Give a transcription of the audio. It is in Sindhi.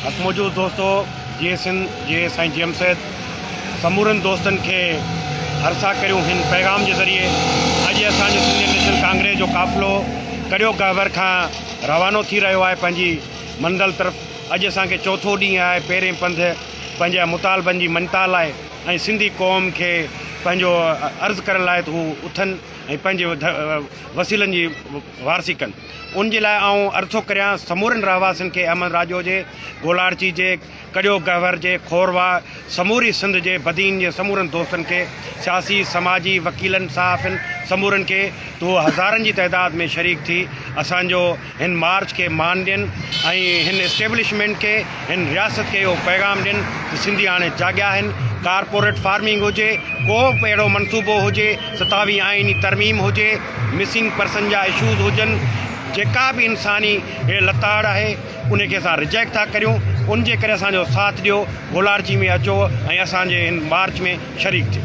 حق موجود دوستو جيئي سنڌ جيئي سائين جي ايم سيد سمورن دوستن کي عرض ٿا ڪريون هن پيغام جي ذريعي اڄ اسان جو سنڌ نيشنل ڪانگريس جو قافلو ڪڙيو گهور کان روانو ٿي رهيو آهي پنهنجي منزل طرف اڄ اسان کي چوٿون ڏينهن آهي پهرين پنڌ پنهنجي مطالبن جي مڃتا لاء ۽ سنڌي قوم کي پنهنجو عرض ڪرڻ لاء ته هو اٿن ۽ پنهنجي وسيلن جي وارثي ڪن. ان جي لاء آئون عرض ٿو ڪريان سمورن رهواسين کي احمد راڄو جي، گولاڙچي جي، ڪڙيو گهور جي، کورواهه، سموري سنڌ جي، بدين جي سمورن دوستن کي، سياسي، سماجي، وڪيلن، صحافين سمورن کي ته هو هزارن جي تعداد ۾ شريڪ ٿي اسان جو هن مارچ کي مان ڏين ۽ هن اسٽيبلشمينٽ کي هن رياست کي اهو پيغام ڏين ته سنڌي هاڻي جاڳيا آهن، ڪارپوريٽ فارمنگ هجي، ڪو به اهڙو منصوبو هجي، ستاويهين آئيني ترميم هجي، مسنگ پرسن جا اشوز هجن، جيڪا به انساني لتاڙ آهي ان کي اسان رجيڪٽ ٿا ڪريون، ان جي ڪري اسان جو ساٿ ڏيو، گولاڙچي ۾ اچو ۽ اسان جي هن مارچ ۾ شريڪ ٿيو.